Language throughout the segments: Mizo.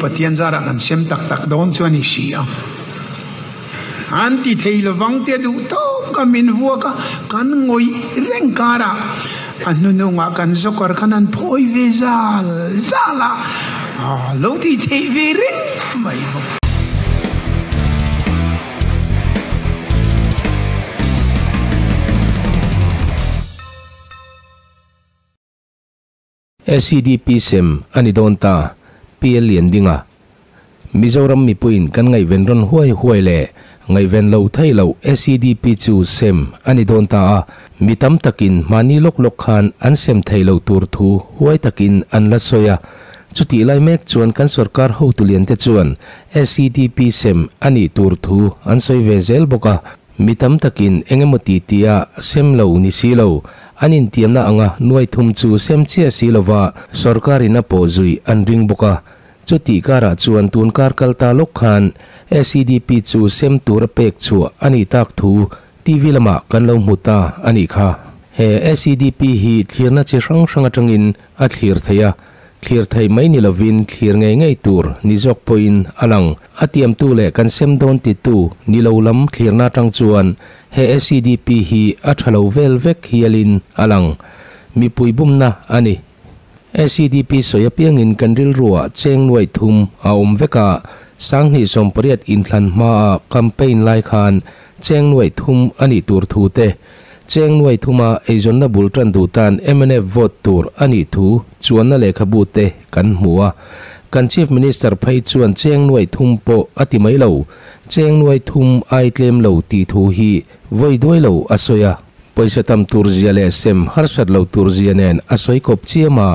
Pathian zarah kan sem tak tak dawn chu a ni si a. An ti thei lovang tia duh tawk a min vuak a, kan ngawih reng karah a hnunungah kan joker khan an phawi ve zal zal a, lo ti theih ve reng mai bawk. SEDP sem a ni dawn ta, PL Liandinga. Mizoram mipuiin kan ngaihven rawn huai huai leh ngaihven lo thei loh SEDP chu sem a ni dawn ta a, mi tam takin mahni lawk lawk khan an sem thei lo tur thu huai takin an la sawi a. Chutih lai mek chuan kan sorkar hotu liante chuan SEDP sem a nih tur thu an sawi ve zel bawk a. Mi tam takin eng emaw ti tia sem lo ni si lo, an intiamna anga nuai thum chu sem chiah si lova sorkarin a pawh zui an ring bawk a. Chutih karah chuan tun kar kal ta lawk khan SEDP chu sem tur a pek chhuah a nih tak thu TV lamah kan lo hmu ta a nih kha. He SEDP hi thlirna chi hrang hrang atangin a thlir thei a, Thlir thei mai ni lovin thlir ngei ngei tur ni zawk pawhin a lang. A tiamtu leh kan sem dawn titu ni lo lam thlirna atang chuan he SEDP hi a tha lo vel vek hialin a lang. Mipui bumna a ni. SEDP sawi apiangin kan rilruah cheng nuaih thum a awm vek a, 2018 inthlan hmaa campaign lai khan cheng nuaih thum a nih tur thu te, Cheng nuai thuma eizawnna bul tan duh tan mnf vote tur a nih thu chuanna lehkhabu te kan hmu a. Kan Chief Minister phei chuan cheng nuai thum pawh a ti mai lo, cheng nuai thum ai tlem lo tih thu hi vawi duai lo a sawi a. Pawisa tam tur zia leh sem harsat lo tur zia nen a sawi kawp chiam a.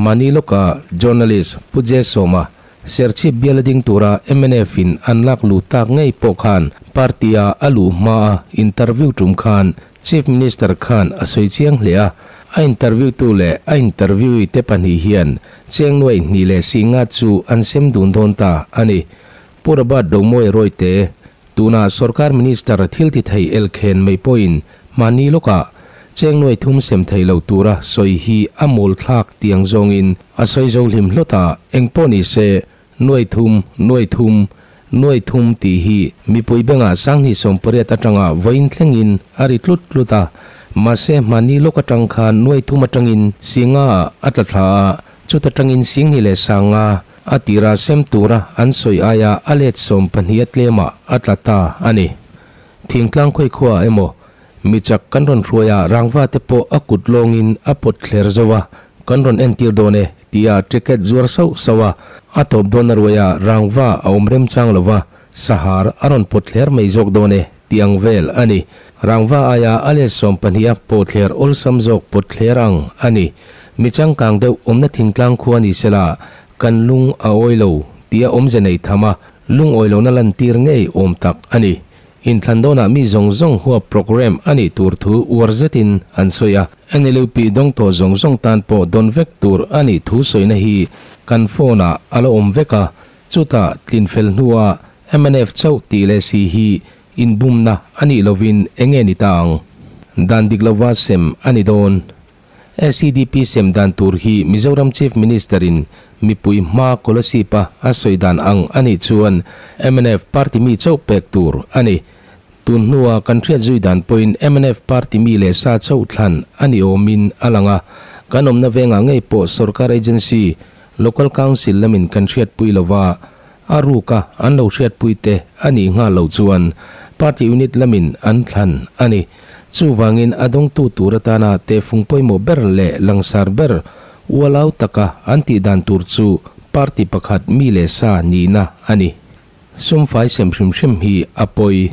Mahni lawka Journalist Pu Jesawma Serchhip bial a ding tura mnf in an lak luh tak ngei pawh khan party a a luh hma a interview tum khan Chief Minister khan a sawi chiang hle a, a interview tu leh a interviewee te pahnih hian cheng nuai hnih leh si nga chu an sem dun dawn ta a ni. Pu Robert Domoe Royte, tuna sorkar minister thil ti thei elkhen mai pawhin mahni lawkah cheng nuai thum sem thei lo tura sawi hi a mawl thlak tiang zawngin a sawi zo hlim hlawt a, eng pawh ni se nuai thum, nuai thum, nuai thum tih hi mipui bengah 2018 atanga vawiin thlengin a ri tlut tlut a, mahse mahni lawk atang khan nuai thum atangin singa ah a tla thla a, chuta tangin singni leh sanga A tira sem tura an sawi aia a let 12 a tlemah a tla ta a ni. Thingtlang khawi khuaah emaw mi chak kan rawn hruai a, rangva te pawh a kut lawngin a pawt thler zo a, kan rawn entir dawn e tia ticket zuar sauh sauh a, a tawp dawn a ruai a, rangva a awm remchang lo va, sahar a rawn pawt thler mai zawk dawn e tih ang vel a ni. Rangva aia a let 12 a pawh thler awlsam zawk pawt thler ang a ni. Mi changkang deuh awmna thingtlang khua ni sela kan lung a awi lo tia awmze nei tham a, lungawi lohna lantir ngei awm tak a ni. Inthlan dawnah mi zawng zawng huap programme a nih tur thu uar zetin an sawi a. NLUP dawng tawh zawng zawng tan pawh dawn vek tur a nih thu sawina hi kan phone-ah a la awm vek a, chutah tlinfel hnua mnf chauh tih leh si hi inbumna a nih lovin enge ni ta ang? Dan dik lova sem a ni dawn. SEDP sem dan tur hi Mizoram Chief Minister-in mipui hma Kolasib-a a sawi dan ang a nih chuan mnf party mi chauh pek tur a ni. Tun hnua kan hriat zui dan pawhin mnf party mi leh sa chauh thlan a ni awmin a lang a, kan awmna vengah ngei pawh sorkar agency, Local Council lamin kan hriatpui lova, a ruka an lo hriatpui te a nih nghal loh chuan party unit lamin an thlan a ni. Chuvangin a dawngtu tur atana tehfung pawimawh ber leh langsar ber ualau taka an tih dan tur chu party pakhat mi leh sa nihna a ni. Sum fai sem hrim hrim hi a pawi.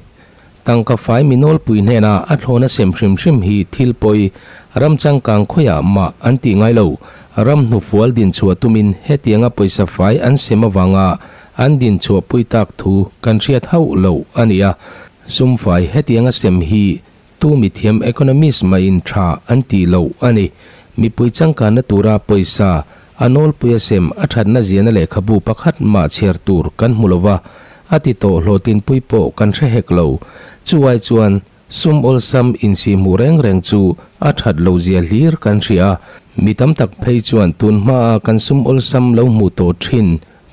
Tangka fai mi nawlpui hnena a thlawna sem hrim hrim hi thil pawi, ram changkang khawiah mah an tih ngai lo. Ram hnufual dinchhuah tumin hetianga pawisa fai an sem avanga an dinchhuahpui tak thu kan hriat hauh lo a ni a. Sum fai hetianga sem hi tu mithiam economist mahin tha an tih loh a ni. Mipui changkanna tura pawisa a nawlpuia sem a thatna ziahna lehkhabu pakhat mah chhiar tur kan hmu lova, a ti tawh hlawhtlinpui pawh kan hre hek lo. Chuai chuan sum awlsam insihhmuh reng reng chu a that lo zia hlir kan hria. Mi tam tak phei chuan tun hmaa kan sum awlsam lo hmuh tawh thin.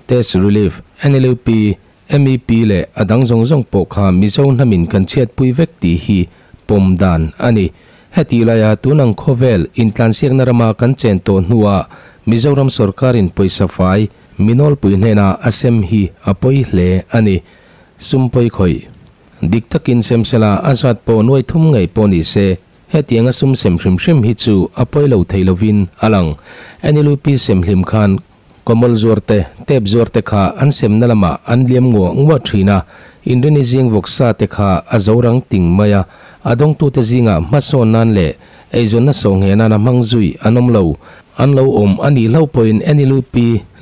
Tax Relief, NLUP, MEP leh a dang zawng zawng pawh kha Mizo hnamin kan chhiatpui vek tih hi pawm dan a ni. Heti laia tun ang khawvel intlansiakna rama kan chen tawh hnuah Mizoram sorkarin pawisa fai mi nawlpui hnena a sem hi a pawi hle a ni. Sum pawi khawih. Dik takin sem sela a zat pawh nuai thum ngei pawh ni se, hetianga sum sem hrim hrim hi chu a pawi lo thei lovin a lang. NLUP sem hlim khan Kawmawl zuar te, tep zuar te kha an semna lamah an liam nguah nguah thin a, Inrini zing vawksa te kha a zo rang ting mai a, a dawngtute zingah hmasawn nan leh eizawnna sawhngheh nana hmang zui an awm lo. An lo awm a nih hlauh pawhin NLUP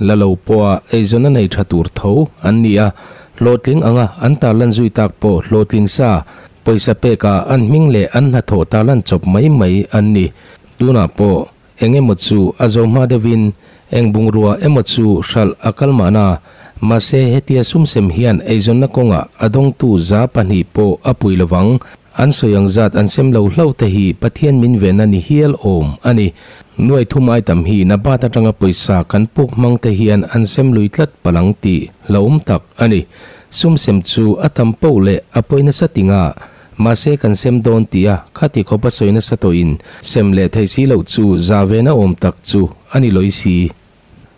la lo pawha eizawnna nei tha tur tho an ni a, hlawhtling anga an tarlan zui tak pawh hlawhtling sa, pawisa peka an hming leh an hnathawh tarlan chawp mai mai an ni. Tunah pawh Eng emaw chu a zo hma deuhin eng bungrua emaw chu hralh a kal mahna, mahse hetia sumsem hian eizawnna kawngah a dawngtu 200 pawh a pui lovang. An sawi ang zat an sem lo hlauh te hi Pathian min venna ni hial awm a ni. Nuai thum ai tam hi Nabat atanga pawisa kan puk hmang te hian an sem lui tlat palang tih hlauhawm tak a ni. Sumsem chu a tam poh leh a pawi nasa tinga Mahse kan sem dawn tih a khati khawp a sawi nasa tawhin sem leh theih si loh chu za vena awm tak chu a ni lawih si.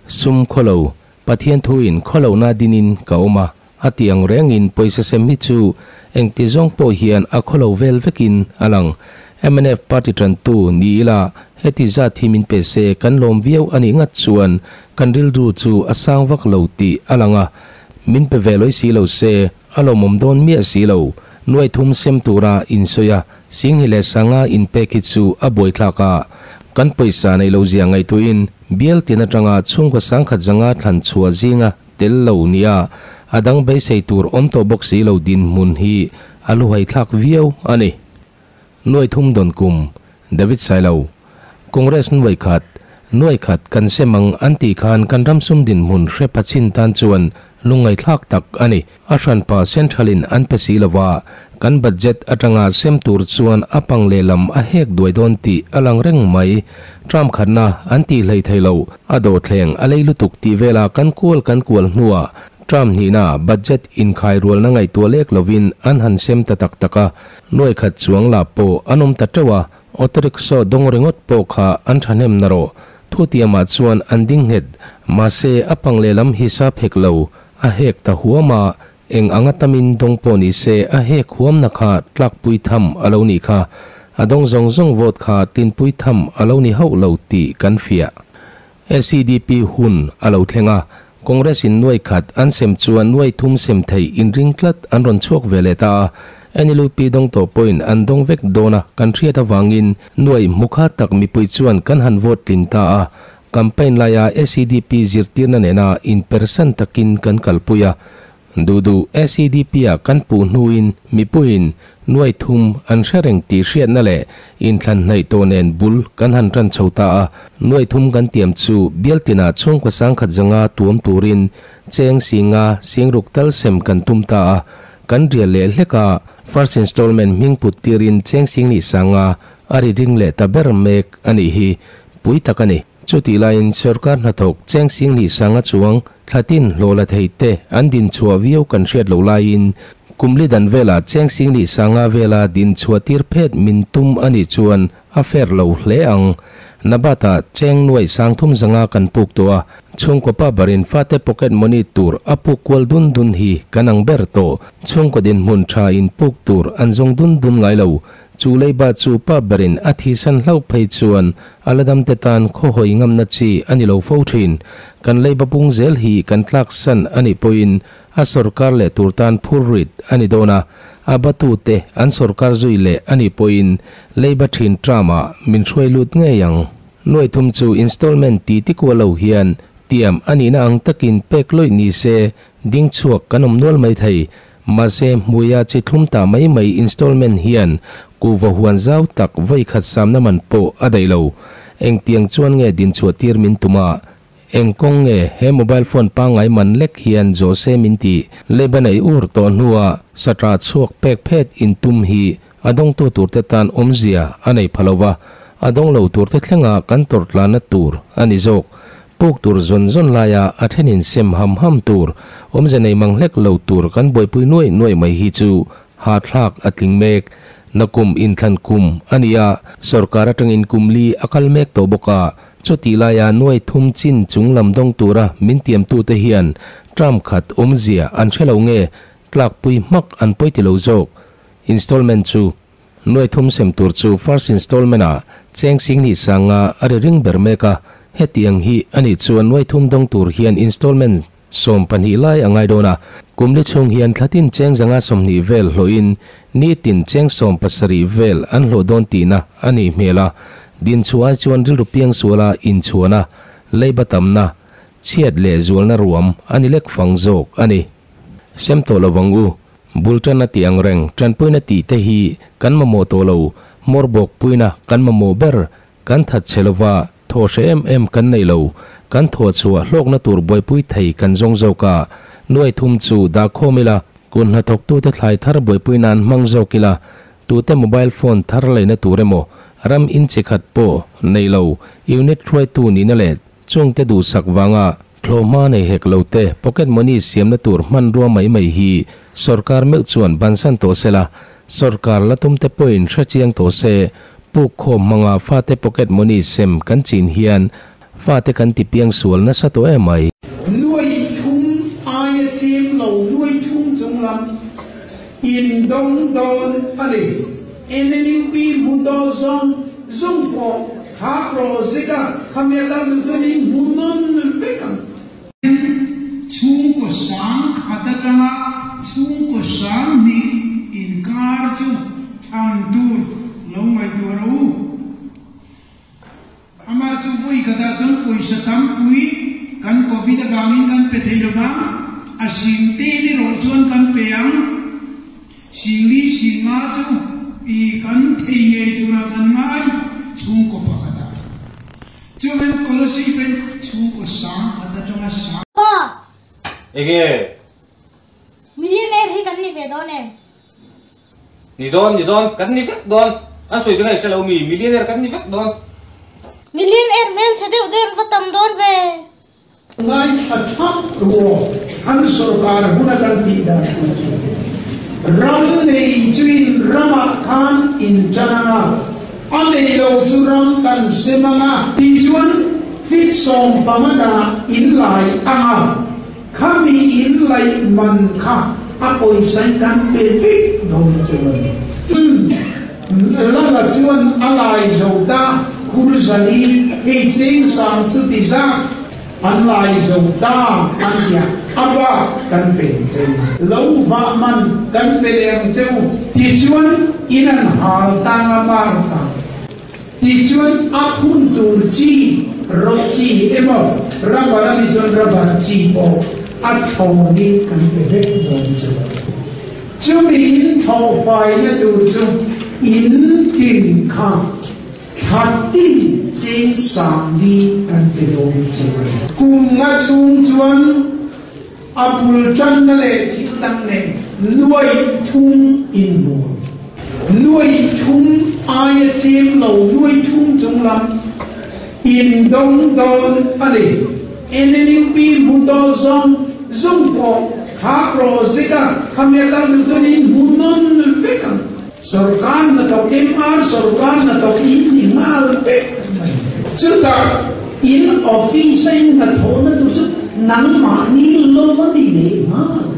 Sum khawlo, Pathian thuin khawlohna dinin ka awm a, a ti ang rengin pawisa sem hi chu engti zawng pawh hian a khawlo vel vekin a lang. Mnf party tantu ni ila heti zat hi min pe se kan lawm viau a nih ngat chuan kan rilru chu a sang vak lo tih a lang a, min pe ve lawih si lo se A lawmawm dawn miah si lo. Nuai thum sem tura insawi a, Singhi leh Sanga inpek hi chu a buaithlak a. Kan pawisa neih lo zia ngaihtuahin bial tin atanga chhungkaw sangkhat zanga thlan chhuah zinga tel lo nia a dang beisei tur awm tawh bawk si lo dinhmun hi a luhaithlak viau a ni. Nuai thum dawn kum, David Sailo, Congress nuai khat, nuai khat kan sem ang an tih khan kan ram sum dinhmun hre pha chin tan chuan lungngaithlak tak a ni. A hranpa Central in an pe si lova, kan budget atanga sem tur chuan a pang lehlam a hek duai dawn tih a lang reng mai. Term khatna an tih hlei thei lo, a dawhthleng a lei lutuk tih vela kan kual kan kual hnuah term hnihna budget inkhai rualna ngaihtuah lek lovin an han sem ta tak tak a. Nuai khat chuang la pawh an awm ta teuh a, auto rickshaw dawng ringawt pawh kha an thahnem na rawh. Thutiamah chuan an ding nghet, mahse a pang lehlam hisap hek lo, a hek ta huam a, eng anga tamin dawng pawh ni se a hek huamna kha tlakpui tham a lo nih kha, a dawng zawng zawng vote kha tlinpui tham a lo ni hauh lo tih kan fiah. SEDP hun a lo thleng a, Congress in nuai khat an sem chuan nuai thum sem theih inring tlat an rawn chhuak ve leh ta a, NLUP dawng tawh pawhin an dawng vek dawn a kan hriat avangin nuai hmu kha tak mipui chuan kan han vote tling ta a, campaign laia SEDP zirtirna nena inpersan takin kan kalpui a, Duh duh SEDP-ah kan puh hnuin mipuiin nuai thum an hre reng tih hriatna leh inthlan hnaih tawh nen bul kan han tan chho ta a. Nuai thum kan tiam chu bial tinah chhungkaw sangkhat zanga tuam turin cheng singa singruk tal sem kan tum ta a. Kan rial leh hlek a, first installment hming put tirin cheng sing nih sanga a ri ring leh ta ber mek a nih hi pui tak a ni. Chutih laiin sorkar hnathawk cheng sing nih sanga chuang Thlatin hlawh la thei te an din chhuah viau kan hriat loh laiin kum li dan velah cheng sing lih sanga vela din chhuah tir phet min tum a nih chuan a fair lo hle ang. Nabat-ah cheng nuaih sang thum zanga kan puk tawh a, chhungkaw pa barin fate pocket money tur a puk kual dun dun hi kan ang ber tawh. Chhungkaw dinhmun tha in puk tur an zawng dun dun ngai lo. Chu leiba chu pa berin a thihsan hlauh phei chuan a la damte tan khawhawi ngamna chi a ni lo fo thin. Kan leiba pung zel hi kan tlaksan a nih pawhin a sawrkar leh tur tan phurrit a ni dawn a, a batute an sawrkar zui leh a nih pawhin leiba thin term-ah min hruai lut ngei ang. Nuai thum chu installment ti ti kual lo hian tiam a nihna ang takin pek lawih ni se ding chhuak kan awm nual mai thei. Mahse, hmuia chi thlum ta mai mai installment hian kuhva huan zau tak vawi khat samna man pawh a daih lo. Engtiang chuan nge dinchhuah tir min tum a? Eng kawng nge he mobile phone pangngai man lek hian Jose min ti? Leiba nei ur tawh hnua satra chhuak pek phet in tum hi a dawngtu turte tan awmzia a nei pha lo va, a dawng lo turte thlenga kan tawrh tlanna tur a ni zawk. Puk tur zawn zawn laia a thenin sem ham ham tur, awmze nei mang hlek lo tur kan buaipui nuai nuai mai hi chu hahthlak a tling mek. Nakum inthlan kum a ni a, sorkar atangin kum li a kal mek tawh bawk a, chutih laia nuai thum chin chung lam dawng tura min tiamtute hian term khat awmzia an hre lo nge tlakpui hmak an pawi ti lo zawk. Installment chu Nuai thum sem tur chu first installment ah cheng sing hnih sanga a ri ring ber mek a, hetiang hi a nih chuan nuai thum dawng tur hian installment 12 lai a ngai dawn a, kum li chhung hian thlatin cheng 120 vel hlawhin nitin cheng 17 vel an hlawh dawn tihna a nih hmel a, din chhuah ai chuan rilru piang suala inchhuana leiba tamna, chhiat leh zualna ruam a ni lek fang zawk a ni. Sem tawh lo ang u. Bul ṭanna tih ang reng, ṭanpuina tih te hi kan mamawh tawh lo, hmawr bawk puina kan mamawh ber, kan that chhe lova thaw hreh em em kan nei lo, kan thaw chhuah hlawkna tur buaipui thei kan zawng zawk a, nuai thum chu dah khawm ila, kun hnathawktute thlai thar buaipui nan hmang zawk ila, tute mobile phone thar leina tur emaw, ram in chi khat pawh nei lo, unit hruaitu nihna leh chungte duhsak vanga Thlawhhma nei hek lo te pocket money siamna tur hmanrua mai mai hi sorkar meuh chuan bansan tawh se la, sorkar la tum te pawhin hre chiang tawh se, puk khawm hmanga fate pocket money sem kan chin hian fate kan ti piang sual nasa tawh em mai. Nuai thum aia tlem lo nuai thum chung lam in dawng dawn a ni. NLUP hmu dawn zawng zawng pawh kha project a khami atan duh chuan in hmu nawn vek ang. Chhungkaw sang khat atanga chhungkaw sang hnih inkar chu thlan tur lo ngaihtuah rawh u. Amah chu vawi khatah chuan pawisa tampui kan Covid avangin kan pe thei lo vang, a sing te ni rawh chuan kan pe ang. Singli singa chu i kan thei ngei tura kan ngai chhungkaw pakhatah. Chuan Kolosip in chhungkaw sang khat atanga sang. Pa! Enge? Millionaire hi kan ni ve dawn em? Ni dawn, ni dawn, kan ni vek dawn. An sawi te ngai hre lo mi, millionaire kan ni vek dawn. Millionaire hmelchhe deuh deuh an va tam dawn ve. Ngaithla thap ruah an sorkar huna kan tih dan tur chu ram nei chuin ramah khan in tan ang a, a nei lo chu ram kan sem ang a. Tichuan feet 15 danah in lai ang a. Khami in laih man kha a pawisa hi kan pe vek dawn chu a ni. Lala chuan a lai zo ta, khur zali hei cheng sang chu ti zak an lai zo ta an tia, a bak kan pe ang cheu. Lo vah man kan pe leh ang cheu tichuan in an hal tang a mar chang. Tichuan a phun tur chi rawt chi emaw rubber a nih chuan rubber chi pawh a thlawnin kan pe vek dawn chu a ni. Chumi in thlawhfaina tur chu in tin kha thla tin cheng 40 kan pe dawn chu a ni. Kum nga chhung chuan a bul tanna leh thil dang nen nuai thum inhmuh. Nuai thum aia tlem lo nuai thum chung lam in dawng dawn a ni. NLUP hmu dawn zawng zawng pawh kha project a khami atan duh chuan in hmu nawn vek ang. Sorkar hnathawk MR sorkar hnathawk in ni nghal vek mai. Chutah in office a in hnathawhna tur chu nangmahni lo a ni leh nghal.